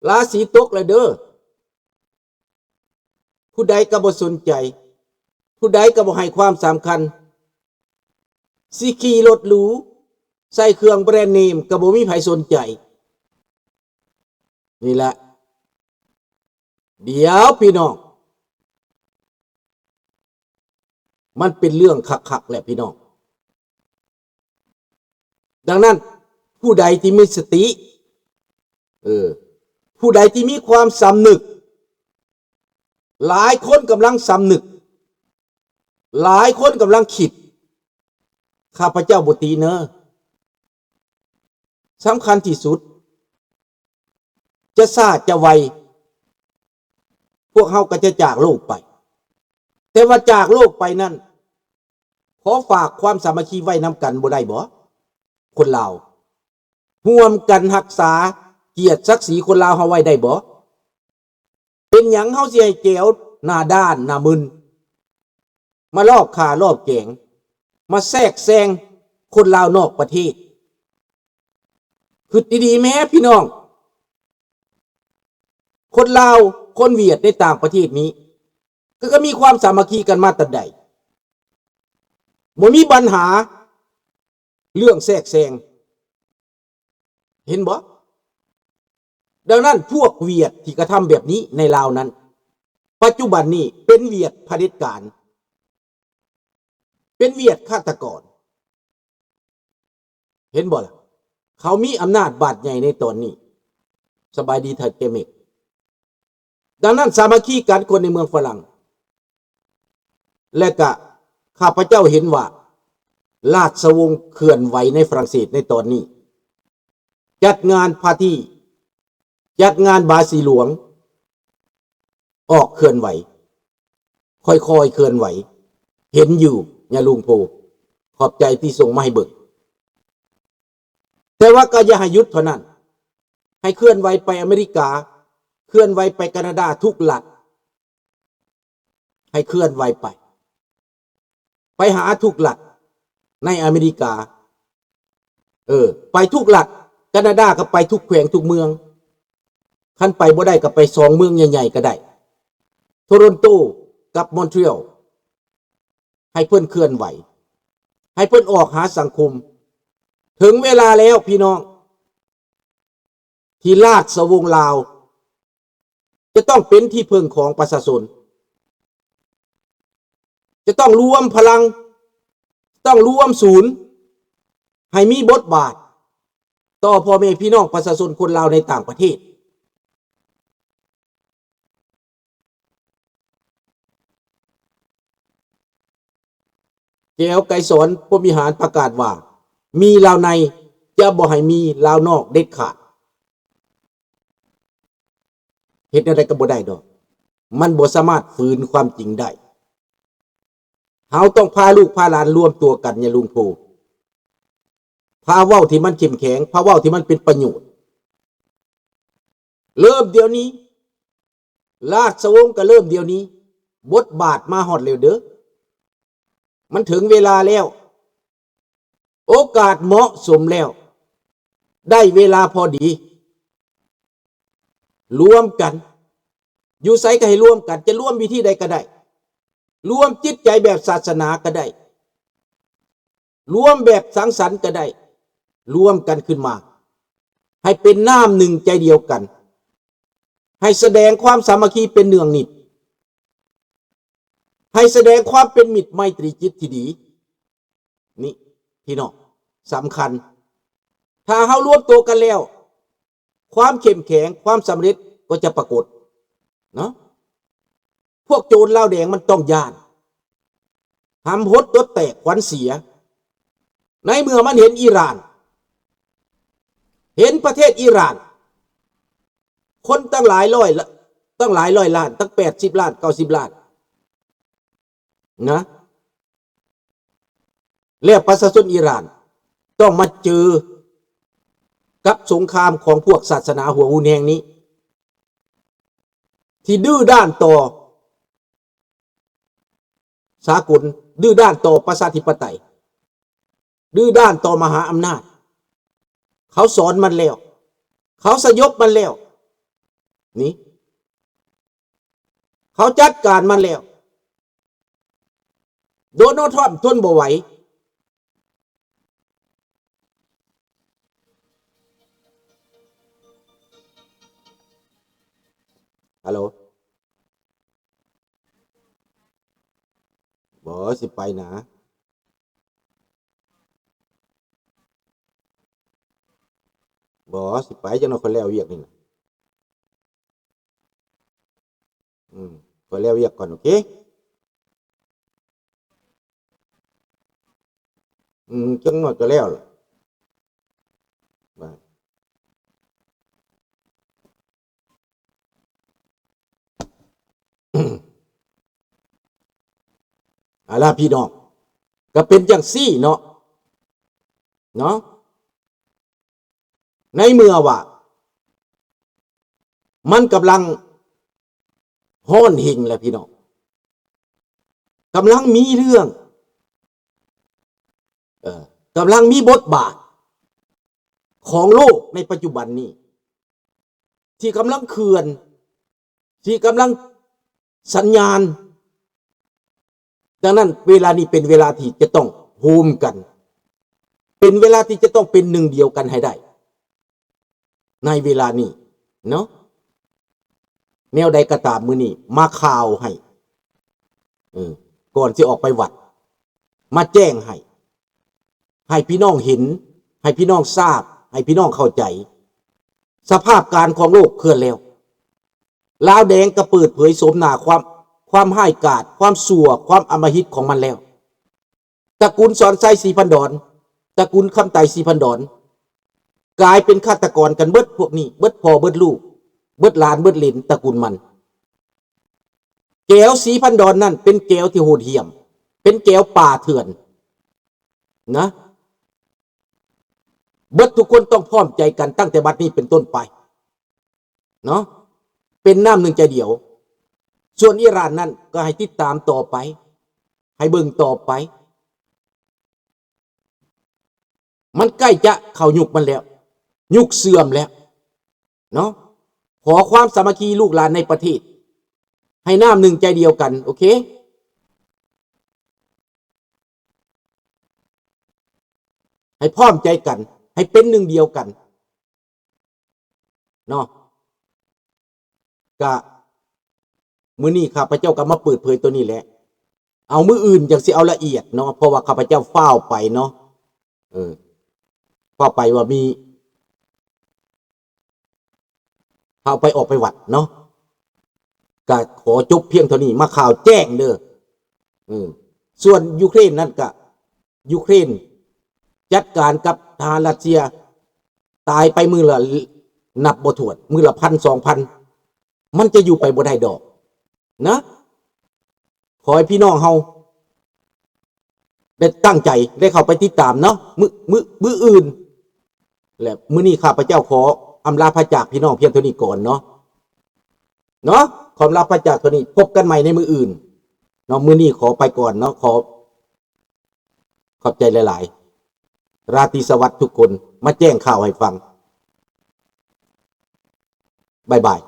ລາສີຕົກແລ້ວເດີ້. ຜູ້ໃດກໍບໍ່ສົນໃຈ, ຜູ້ໃດກໍບໍ່ໃຫ້ຄວາມສຳຄັນ. ຊິຂີ່ລົດຫຼູ, ໃສ່ເຄື່ອງແບຣນເນມ ກໍບໍ່ມີໃຜສົນໃຈ. ນີ້ແຫຼະ ດຽວພີ່ນ້ອງ, ມັນເປັນເລື່ອງຄັກໆແຫຼະພີ່ນ້ອງ. ດັ່ງນັ້ນ ຜູ້ໃດທີ່ມີສະຕິ, ເອີ, ຜູ້ໃດທີ່ມີຄວາມສຳນຶກ, ຫຼາຍຄົນກຳລັງສຳນຶກ, ຫຼາຍຄົນກຳລັງຄິດ, ຂ້າພະເຈົ້າບໍ່ຕິເນີ. ສຳຄັນທີ່ສຸດ, ຈະຊ້າຈະໄວ ພວກເຮົາກໍຈະຈາກໂລກໄປ, ແຕ່ວ່າຈາກໂລກໄປນັ້ນ ຂໍຝາກຄວາມສາມັກຄີໄວ້ນຳກັນບໍ່ໄດ້ບໍ? ຄົນລາວ ຮ່ວມກັນຮັກສາກຽດສັກສີຄົນລາວເຮົາໄວ້ໄດ້ບໍ? ເປັນຫຍັງເຮົາຊິໃຫ້ແກວໜ້າດ້ານໜ້າມຶນ ມາລອບຂ້າລອບແກງ, ມາແຊກແຊງຄົນລາວນອກປະເທດ? ຄິດດີໆແມ້ພີ່ນ້ອງ, ຄົນລາວຄົນຫວຽດໃນຕ່າງປະເທດນີ້ ກໍ ກໍມີຄວາມສາມັກຄີກັນມາແຕ່ໃດ, ບໍ່ມີບັນຫາເລື່ອງແຊກແຊງ. ເຫັນບໍ່? ດັ່ງນັ້ນ ພວກຫວຽດທີ່ກະທຳແບບນີ້ໃນລາວນັ້ນ ປັດຈຸບັນນີ້ເປັນຫວຽດຜະເດັດການ, ເປັນຫວຽດຄາດຕະກອນ. ເຫັນບໍ່ລະ? ເຂົາມີອຳນາດບາດໃຫຍ່ໃນຕອນນີ້. ສະບາຍດີທ່ານແກເມັກ. ດັ່ງນັ້ນ ສາມັກຄີກັນຄົນໃນເມືອງຝຣັ່ງ ແລະກະຂ້າພະເຈົ້າເຫັນວ່າ ລາຊະວົງເຄື່ອນໄຫວໃນຝຣັ່ງເສດໃນຕອນນີ້ ຈັດງານປາຕີ້, ຈັດງານບາສີຫຼວງ, ອອກເຄື່ອນໄຫວ, ຄ່ອຍໆເຄື່ອນໄຫວ, ເຫັນຢູ່ຍາລຸງໂພ, ຂອບໃຈທີ່ສົ່ງມາໃຫ້ເບິ່ງ. ແຕ່ວ່າກໍຢ່າໃຫ້ຢຸດເທົ່ານັ້ນ, ໃຫ້ເຄື່ອນໄຫວໄປອາເມລິກາ, ເຄື່ອນໄຫວໄປການາດາ, ທຸກລັດ ໃຫ້ເຄື່ອນໄຫວໄປ, ໄປຫາທຸກລັດໃນອາເມລິກາ, ເອີ, ໄປທຸກລັດ, ການາດາກໍໄປທຸກແຂວງທຸກເມືອງ, ຄັນໄປບໍ່ໄດ້ກໍໄປສອງເມືອງໃຫຍ່ໆກໍໄດ້, ໂທຣອນໂຕກັບມອນທຣີອອລ. ໃຫ້ເພິ່ນເຄື່ອນໄຫວ, ໃຫ້ເພິ່ນອອກຫາສັງຄົມ. ເຖິງເວລາແລ້ວພີ່ນ້ອງ ທີ່ລາຊະວົງລາວຈະຕ້ອງເປັນທີ່ເພິ່ງຂອງປະຊາຊົນ, ຈະຕ້ອງລວມພະລັງ, ຕ້ອງລວມສູນ ໃຫ້ມີບົດບາດຕໍ່ພໍ່ແມ່ພີ່ນ້ອງປະຊາຊົນຄົນລາວໃນຕ່າງປະເທດ. ແກ້ວໄກສອນ ພົມວິຫານ ປະກາດວ່າ ມີລາວໃນ ຈະບໍ່ໃຫ້ມີລາວນອກເດັດຂາດ. ເຮັດແນວໃດກໍບໍ່ໄດ້ດອກ, ມັນບໍ່ສາມາດຝືນຄວາມຈິງໄດ້. ເຮົາຕ້ອງພາລູກພາຫຼານລວມຕົວກັນ ຍາລຸງໂພ, ພາເວົ້າທີ່ມັນເຂັ້ມແຂງ, ພາເວົ້າທີ່ມັນເປັນປະໂຫຍດ. ເລີ່ມດຽວນີ້, ລາຊະວົງກໍເລີ່ມດຽວນີ້, ບົດບາດມາຮອດແລ້ວເດີ້. ມັນເຖິງເວລາແລ້ວ, ໂອກາດເໝາະສົມແລ້ວ, ໄດ້ເວລາພໍດີ. ລວມກັນ, ຢູ່ໃສກໍໃຫ້ລວມກັນ, ຈະລວມວິທີໃດກໍໄດ້, ລວມຈິດໃຈແບບສາສະໜາກໍໄດ້, ລວມແບບສັງສັນກໍໄດ້, ລວມກັນຂຶ້ນມາ ໃຫ້ເປັນນ້ຳໜຶ່ງໃຈດຽວກັນ, ໃຫ້ສະແດງຄວາມສາມັກຄີເປັນເນືອງນິດ, ໃຫ້ສະແດງຄວາມເປັນມິດໄມຕີຈິດທີ່ດີ. ນີ້ພີ່ນ້ອງ, ສຳຄັນ. ຖ້າເຮົາລວມໂຕກັນແລ້ວ, ຄວາມເຂັ້ມແຂງ, ຄວາມສຳເລັດກໍຈະປາກົດເນາະ. ພວກໂຈນລາວແດງມັນຕ້ອງຢ້ານ, ຫຳຫົດຕົດແຕກຂວັນເສຍ. ໃນເມື່ອມັນເຫັນອີຣານ, ເຫັນປະເທດອີຣານ, ຄົນຕັ້ງຫຼາຍຮ້ອຍລະ, ຕັ້ງຫຼາຍຮ້ອຍລ້ານ, ຕັ້ງແປດສິບລ້ານ, ເກົ້າສິບລ້ານນະ, ແລ້ວປະຊາຊົນອີຣານຕ້ອງມາເຈີກັບສົງຄາມຂອງພວກສາສະໜາຫົວຮຸນແຮງນີ້ ທີ່ດື້ດ້ານຕໍ່ສາກົນ, ດື້ດ້ານຕໍ່ປະຊາທິປະໄຕ, ດື້ດ້ານຕໍ່ມະຫາອຳນາດ. ເຂົາສອນມັນແລ້ວ, ເຂົາສະຫຍົບມັນແລ້ວ. ນີ້ ເຂົາຈັດການມັນແລ້ວ. ໂດນັລ ທຣຳ ທົນບໍ່ໄຫວ. ຮັລໂຫຼ? ບໍ່ ຊິໄປນະ. ບໍ່ ຊິໄປ ຈັກໜ່ອຍຂ້ອຍແລ້ວວຽກນີ້ນະ. ອືມ ຂ້ອຍແລ້ວວຽກກ່ອນ ໂອເຄ. ອືມ ຈັກໜ່ອຍກໍແລ້ວລະ. ເອົາລະ ພີ່ນ້ອງ ກໍເປັນຈັ່ງຊີ້ເນາະ ເນາະ. ໃນເມື່ອວ່າມັນກຳລັງຮ້ອນເຮັງແຫຼະ ພີ່ນ້ອງ, ກຳລັງມີເລື່ອງ ເອີ ກຳລັງມີບົດບາດຂອງໂລກໃນປັດຈຸບັນນີ້ ທີ່ກຳລັງເຄື່ອນ ທີ່ກຳລັງສັນຍານ. ດັ່ງນັ້ນ ເວລານີ້ເປັນເວລາທີ່ຈະຕ້ອງໂຮມກັນ, ເປັນເວລາທີ່ຈະຕ້ອງເປັນໜຶ່ງດຽວກັນໃຫ້ໄດ້ໃນເວລານີ້ເນາະ. ແນວໃດກໍຕາມ ມື້ນີ້ມາຂ່າວໃຫ້ ເອີ ກ່ອນຊິອອກໄປວັດ ມາແຈ້ງໃຫ້ ໃຫ້ພີ່ນ້ອງເຫັນ, ໃຫ້ພີ່ນ້ອງຊາບ, ໃຫ້ພີ່ນ້ອງເຂົ້າໃຈ. ສະພາບການຂອງໂລກເຄື່ອນແລ້ວ. ລາວແດງກໍເປີດເຜີຍໂສມໜ້າຄວາມ, ຄວາມຮ້າຍກາດ, ຄວາມຊົ່ວ, ຄວາມອຳມະຫິດຂອງມັນແລ້ວ. ຕະກູນສອນໄຊ ສີພັນດອນ, ຕະກູນຄຳໄຕ ສີພັນດອນ ກາຍເປັນຄາດຕະກອນກັນເບິດພວກນີ້, ເບິດພໍ່ເບິດລູກ, ເບິດຫຼານເບິດເຫຼນຕະກູນມັນ. ແກວສີພັນດອນນັ້ນເປັນແກວທີ່ໂຫດຫ້ຽມ, ເປັນແກວປ່າເຖື່ອນນະ. ເບິດທຸກຄົນຕ້ອງພ້ອມໃຈກັນຕັ້ງແຕ່ບັດນີ້ເປັນຕົ້ນໄປເນາະ, ເປັນນ້ຳໜຶ່ງໃຈດຽວ. ສ່ວນອີຣານນັ້ນກໍໃຫ້ຕິດຕາມຕໍ່ໄປ, ໃຫ້ເບິ່ງຕໍ່ໄປ. ມັນໃກ້ຈະເຂົ້າຍຸກມັນແລ້ວ, ຍຸກເສື່ອມແລ້ວເນາະ. ຂໍຄວາມສາມັກຄີລູກຫຼານໃນປະເທດ, ໃຫ້ນ້ຳໜຶ່ງໃຈດຽວກັນ, ໂອເຄ? ໃຫ້ພ້ອມໃຈກັນ, ໃຫ້ເປັນໜຶ່ງດຽວກັນ. ເນາະ. ກະມື້ນີ້ຂ້າພະເຈົ້າກໍມາເປີດເຜີຍໂຕນີ້ແຫຼະ. ເອົາມື້ອື່ນຈັ່ງຊິເອົາລະອຽດເນາະ, ເພາະວ່າຂ້າພະເຈົ້າຟ້າວໄປເນາະ. ເອີ ຟ້າວໄປວ່າມີ ພາໄປອອກໄປວັດເນາະ. ກະຂໍຈົບພຽງເທົ່ານີ້, ມາຂ່າວແຈ້ງເດີ. ເອີ ສ່ວນຢູເຄຣນນັ້ນກະ ຢູເຄຣນຈັດການກັບທະຫານຣັດເຊຍ ຕາຍໄປມື້ລະນັບບໍ່ຖ້ວນ, ມື້ລະພັນ ສອງພັນ, ມັນຈະຢູ່ໄປບໍ່ໄດ້ດອກນະ. ຂໍໃຫ້ພີ່ນ້ອງເຮົາໄດ້ຕັ້ງໃຈ, ໄດ້ເຂົ້າໄປຕິດຕາມເນາະ. ມື້ ມື້ ມື້ອື່ນ ແລະ ມື້ນີ້ຂ້າພະເຈົ້າຂໍອຳລາພາຈາກພີ່ນ້ອງພຽງເທົ່ານີ້ກ່ອນເນາະ, ເນາະ. ຂໍອຳລາພາຈາກເທົ່ານີ້, ພົບກັນໃໝ່ໃນມື້ອື່ນເນາະ. ມື້ນີ້ຂໍໄປກ່ອນເນາະ, ຂໍ ຂອບໃຈຫຼາຍໆ. ລາຕີສະຫວັດທຸກຄົນ, ມາແຈ້ງຂ່າວໃຫ້ຟັງ. ບາຍບາຍ.